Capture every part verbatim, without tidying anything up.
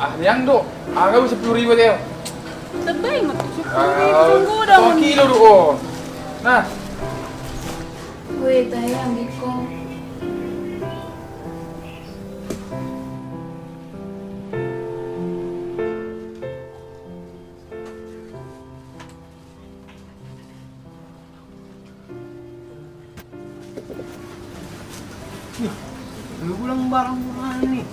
Ah, nian do. Aha do sampulu ribu ate. Tambai ma tu sampulu ribu. Ah, sungguh dong. Kilo do on. Nah. Weh, tahe anggikon. Ih, lu ulang barang murah ni.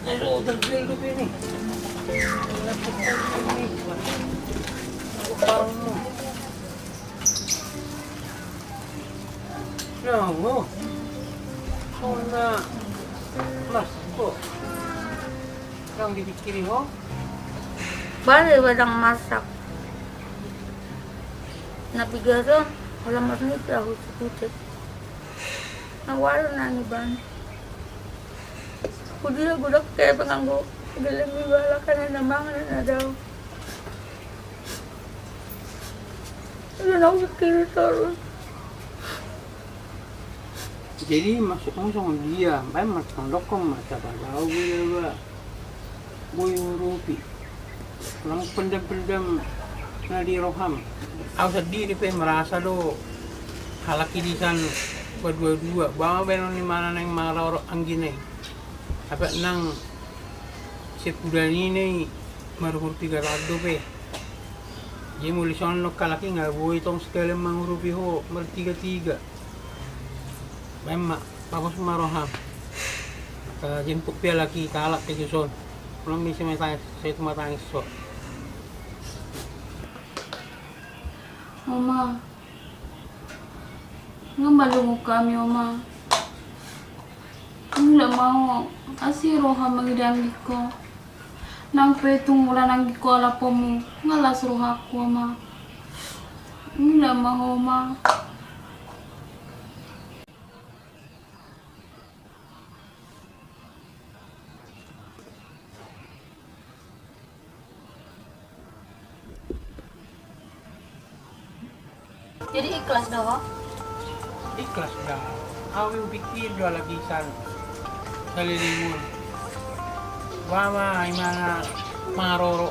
Aduh, tergel lu ini. Laptop ini. Barang lu. Nah, oh. Oh, nah. Mas, kok. Yang dipikiri, oh. Balik badang masak. Na piga ro, holan marnida ahu si Pucet. Na walo na nian. Hudia godang kepe anggo gelleng ni bala kan na mangan na dao. Udah nau pikiri torus. Jadi maksudmu songon dia, baen ma songon dokkon ma, siapa tahu dia ba. Boi huurupi. Ulang pendam-pendam na di roham. Au sandiri pe merasa do halak i disan badua-dua. Bang au baenon ni mana naeng marorot anggina i. Apa nang sepudan i na i marumur piga taon dope. Jadi molo songon halak i nga boi tong sekalian mangurupi ho martiga-tiga. Baen ma. Pabos ma roham. Jemput pe halak i, halak pe tuson. Ulang bisa matangis, sai tu matangis so. Oma. Nga malungun hami, Oma. Mula ma ho, asi roham mangida anggikon. Nang pe tung ula anggikon alapomu, nga las rohangku, Oma. Mula ma ho, Oma. Jadi ikhlas do ho? Ikhlas da. Au pe hupikiri do halak i san. Saleleng on. Ba ma imana marorot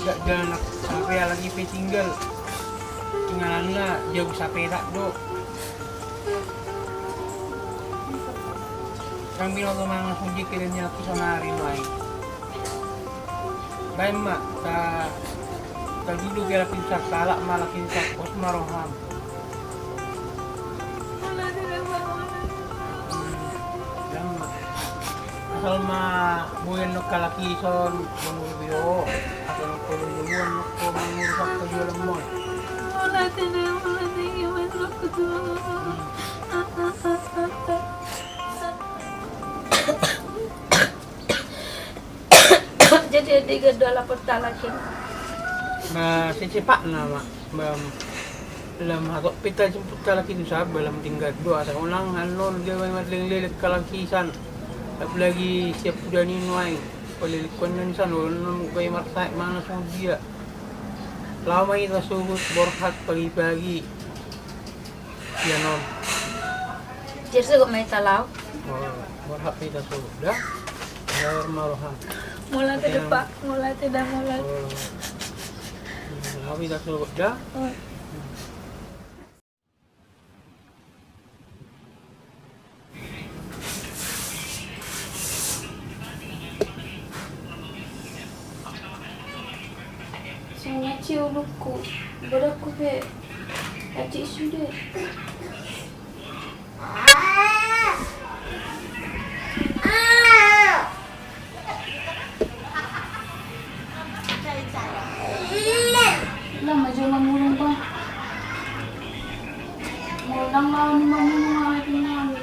dakdanak, hape halak i pe tinggal. Ingananna jabu sapetak do. Ndang binoto mangan songon dia keadaan ni halak i sonari nuaeng. Baen ma, ta, tajulu pe halak i, sahalak ma halak i, pos ma roham. Asal ma boi annon halak i son mangurupi ho, asa nang tolu joloan ho mangurupi angka jualanmon. Jadi, dia gadola pertalakin. Nah, secepat nama, Bang. Lam hatop pe tajemput halak i tu Saba, lam tinggal do, asa unang annon dia marleleng-leleng halak i san. Apalagi siap udah ni nuaeng. Palelengkon nan san, unang gabe marsae mangan songon dia. Laho ma hita sogot borhat pagi-pagi. Ia non. Jadi sogot ma hita laho. Oh, borhat ma hita sogot da. Laho ma roha. Mauliate da, Pak. Mauliate da, mauliate. Oh. Laho ma hita sogot da. Oh. Songon na ciulukku, badanku pe atik sude. Lama jo mamulung, Bang. Molo ndang laho ni mamulung, alat ni nami.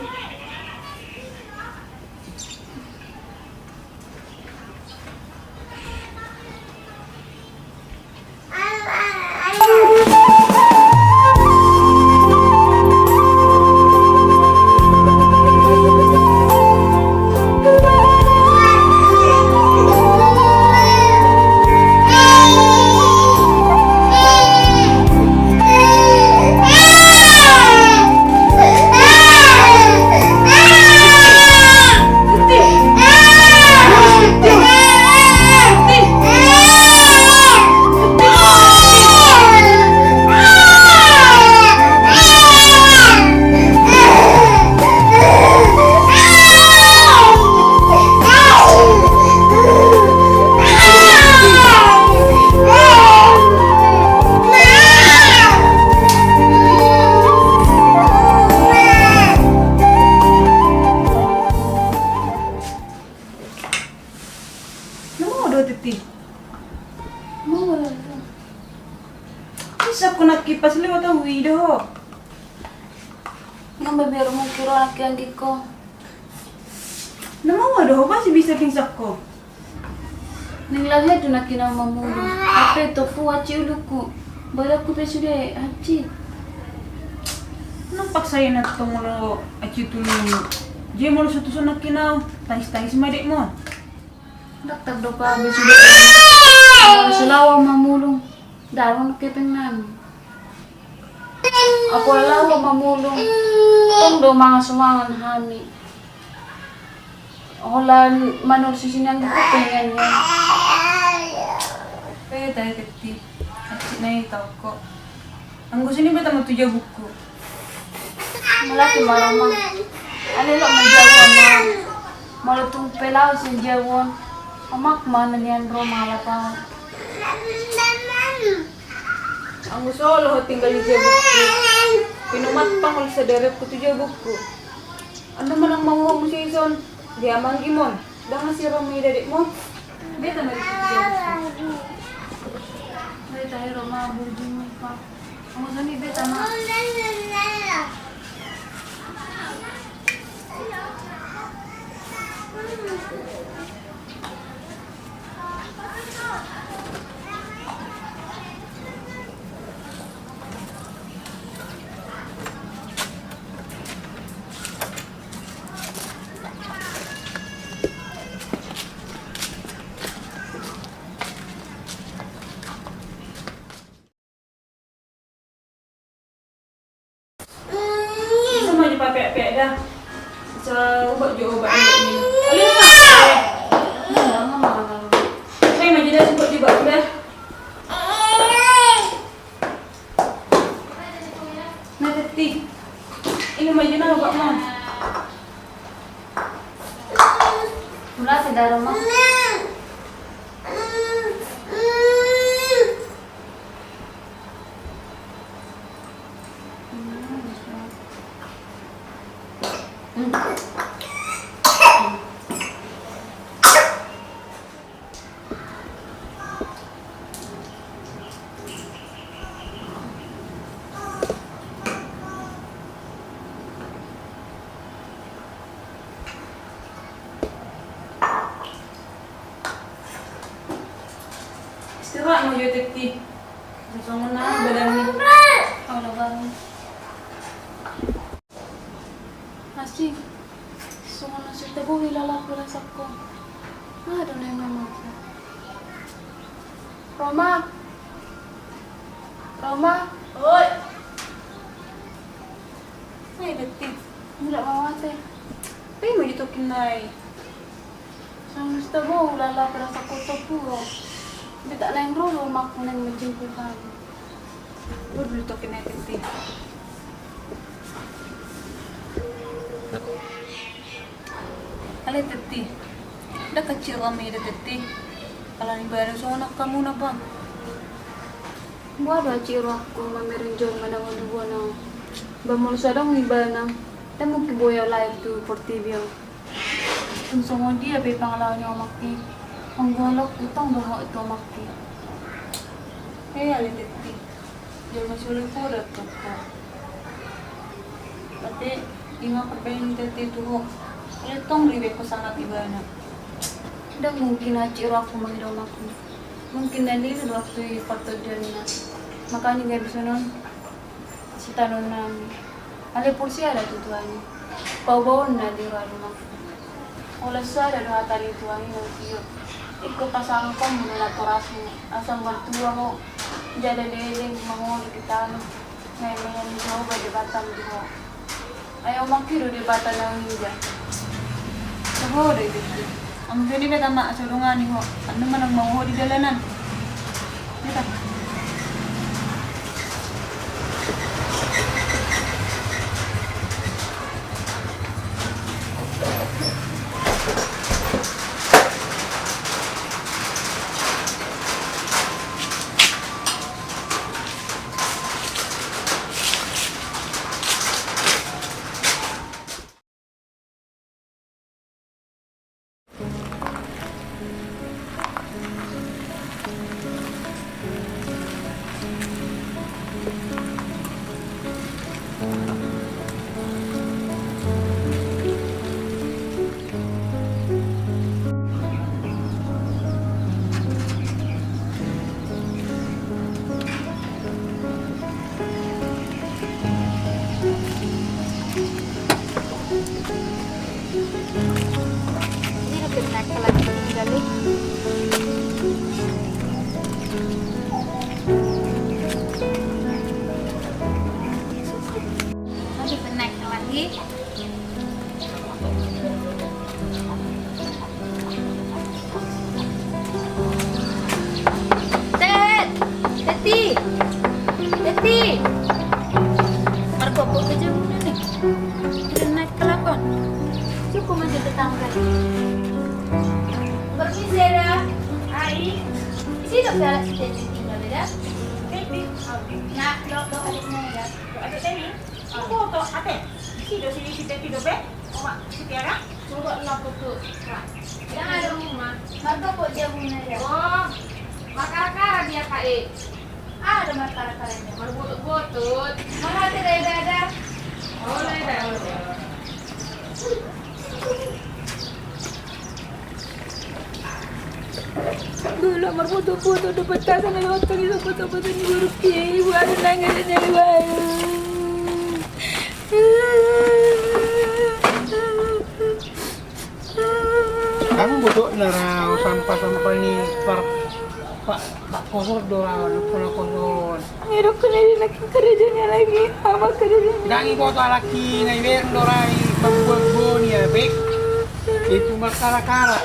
Tetti. Molo. Bisa ku nangkin pas lewat au ida ho. Nga mabiar mungkin ro nangkin anggingku. Na maua do ho, pasti bisa pingsan ho. Naeng laho hea do nangkin au mamulung. Hape tompu hansit ulungku. Badanku pe sude hansit. Nang paksa i na tong molo hansit ulungmu. Jadi molo so tuson nangkin au, tangis-tangis ma dekmon. Ndang tardopa be sude. Molo so laho au mamulung, dalan hepeng nami. Apala laho mamulung, tong do mangan sumangan hami. Holan manursi sian anggingku pe nian. Eh, tahe Tetti, hansit na i taon ho. Anggo songon i beta ma tu jabungku. Molo tu ma Roma. Alai loas ma jabu on. Molo tung pe laho sian jabu on, omakku ma na nian ro mangalap au. Anggo so laho ho tinggal di jabungku, pinompa ma olo sadari on tu jabungku. Annon manang mangua muse ison di amanggimon. Ndang asi ro ma ida dekmon. Beta ma di jabungku. Beta i ro ma burju ma. Anggo songon i beta ma. Bisa ma jo papeak-peak da. Bisa ubat jo obat ni. Ayo ma. Saya ma jo da ubat jo obat da. Na Tetti. Ini ma jo na obatmu. Mula si daro ma. Istirahat ma jo Tetti. Sosongon na badanmi. Olo bang. Asing. Songon na so tabo hulalap perasangku. Aha do na i mamangku. Roma. Roma. Oi. Ai Tetti. Mulak ma mate. Pe ma jo tokin na i. Songon na so tabo hulalap perasangku, tompu ho. Beta naeng ro do omakku naeng menjemput hami. Ro do tokin na i Tetti. Alai Tetti, ndang hansit roha ma ida Tetti. Alani ibana songon angka muna bang. Boha do hansit rohangku mamereng jolma na mandungkon au. Ba molo so adong ibana, ndang mungkin boi au lahir tu portibi on. Tung songon dia pe pangalaho ni omak i, anggo halak utang do hot tu omak i. Eh, ale Tetti. Jolma solu i poda tongko. Ate, ima perbain Tetti tu ho. Ale tong ribe ko sangat ibana. Ndang mungkin hansit rohangku mangida omak i. Mungkin na lilu do waktu i partondionna. Makana gabe songon on. Sitaonon nami. Ale porsea da tu Tuhan i. Paubaonna di roha ni omakku. Olo sada do hata ni Tuhan i na usiok. Ingkon pasangap ho muna natorasmu. Asa martua ho. Jala leleng mangolu di tano. Naeng mangolu Jahowa Debata di ho. Ai omak i do Debata na unja. Toho do i Tetti. Anggo songon i beta ma asa dongani ho. Annon manang mangolu ho di dalanan. Beta. Aduh, benek lagi. Tet! Teti! Teti! Marpopok ke jamuna ni. Kira naik ke lapang. Cukup masih tetangga. Permisi ya, Da. Ai. Isi do piala si Teti tinggal, Da. Teti. Nah, do, do adiknya, Da. Do adik Teti. Aku to, apa? Isi do si, si Teti do be? Oma, si Tiara? Coba lah foto. Nah. Yang ada rumah. Marga kok dia punya dia? Oh, makara-kara dia, Kak, eh. Ada markara-karanya. Marbotut-botut. Makasih, Dada. Boleh, Dada. Dulu marbotut-botut, dapat kata na lewat kami, dapat apa tadi, baru kiai, baru nangis, nangis, baru. Kan boto na ra sampah-sampah ni par, pak, pak kosor do ra, na pola kosor. Ngedok kena di laki kerjanya lagi, apa kerjanya? Dang i boto alaki na iber do ra i pambuat boni ya, bek. Itu markara-kara.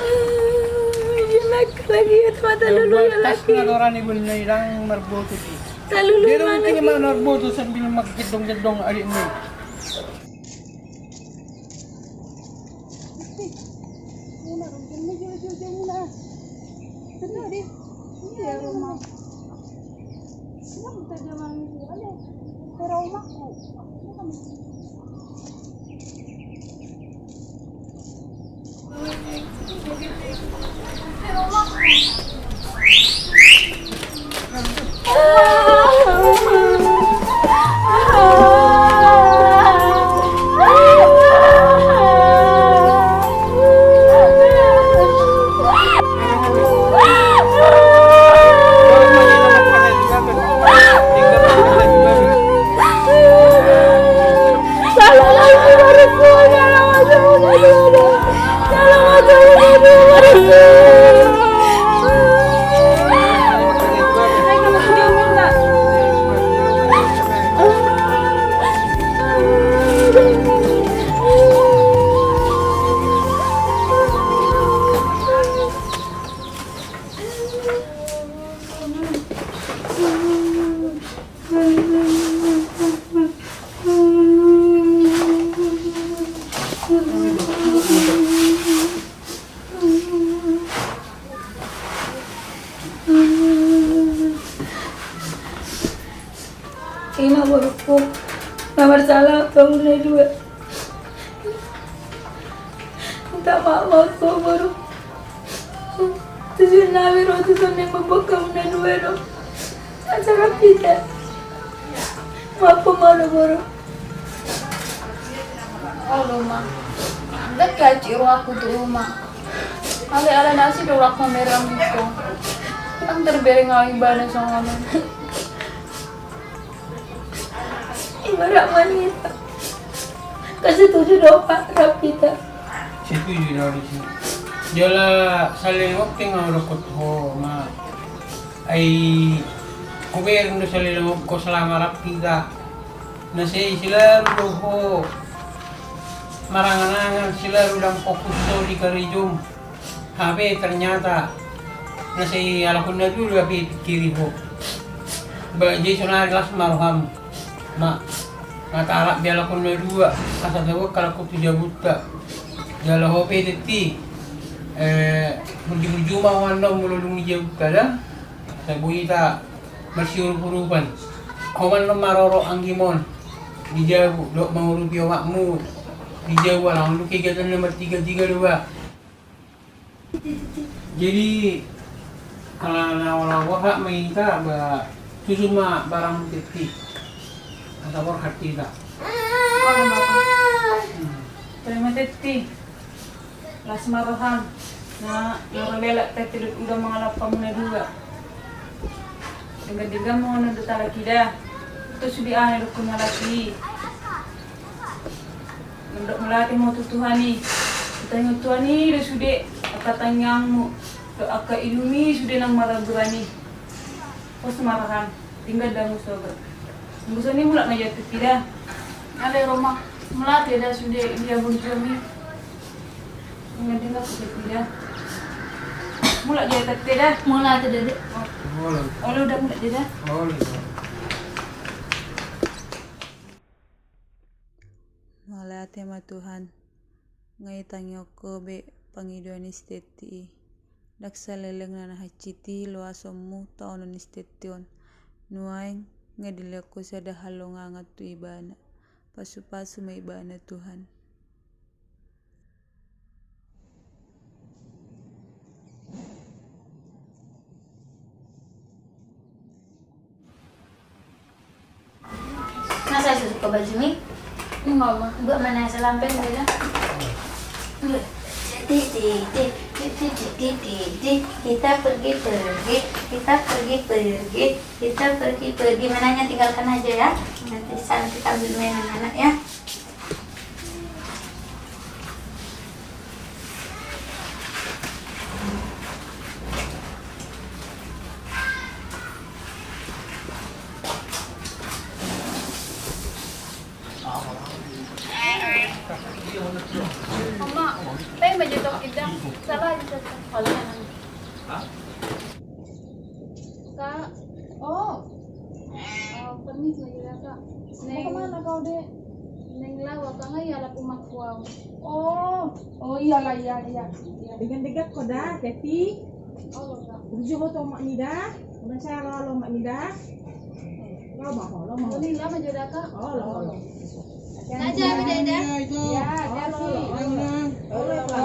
Dia laki lagi, itu mata dulu ya laki. Na do ra ni boni na idang marboto i. Talulu dia dong mana kini ma marboto sambil magedong-gedong adik ni. Ima borukku, na marsala hamu na dua. Minta maaf ma au boru. Tujuan nami ro tujuan na mambuat hamu na dua do. Acara pita. Maaf ma au do boru. Olo ma. Ndang gaji rohangku tu uma. Alai ala na asi do rohangku mamereng ho. Ndang terbereng au ibana songon on. Ibarat manita. Kasi tujuh do pak rap hita. Setuju do disi. Jala saleleng on pe nga hudokkon ho ma. Ai hubereng do saleleng on ho selama rap hita. Na sai selalu do ho marangan-angan, selalu dang fokus do di karejom. Hape ternyata na sai alak on na dua do hape pikiri ho. Ba jadi sonari las ma roham. Ma, na tarap be alak on na dua, asa tabo halak on tu jabunta. Jala ho pe Teti, eh, burju-burju ma ho annon molo dung di jabunta da. Asa boi hita marsiurup-urupan. Ho ma annon maroro anggim on di jabu, dohot mangurupi omakmu di jabu, ala on do kegiatan na martiga-tiga do ba. Jadi ala na olo boha ma hita ba, tusu ma barang Teti. Asa borhat hita. Olo ma. Hmm. Terima Teti. Las ma roham. Na, na ro lelak Teti dohot uda mangalap hamu na dua. Denggan-denggan ma annon dohot halak i da. Ito sude aha na didokkon halak i. Mandok mauliate ma tu Tuhan i. Taringot Tuhan i do sude. Tangiangmu dohot angka ilumi sude naung marhaha-baheon i. Pos ma roham, denggan do hamu sogot. Anggo songon i mulak ma jo au, Tetti, da. Ale, ro ma. Mauliate da sude, dia bontuam i. Denggan, denggan, Tetti, da. Mulak jo au, Tetti, da. Mauliate, Dede. Olo. Olo, da, mulak jo au, da. Olo. Mauliate ma Tuhan. Nga ditangihon Ho be pangidoan ni si Tetti i. Ndang saleleng na hansit i loasonmu taonon ni si Tetti on. Nuaeng nga dilehon Ho sada halongangan tu ibana. Pasupasu ma ibana Tuhan. Masa susuk ko bajumi? Enggak, Ma. Buat mana salampel dulu? Kita pergi-pergi, kita pergi-pergi, kita pergi-pergi. Mananya tinggalkan aja ya. Nanti saya, nanti ambil mainan anak ya. Oma, pe ma jo toki da. Salah aja. Kak, oh. Oh, permisi ma jo da, Kak. Mau kemana kau, Dek? Naeng laho au, Kak, nga dialap omakku au. Oh, oh, iyalah, iya, iya. Iya. Denggan-denggan ho da, Tetti. Olo, Kak. Burju ho tu omakmi da. Unang sai alo-alo omakmi da. Laho ma ho, laho ma ho. Olo, laho ma jo da, Kak. Olo, olo. Hati-hati. Dadah, Dek, da. Iya, hati-hati. Olo, olo.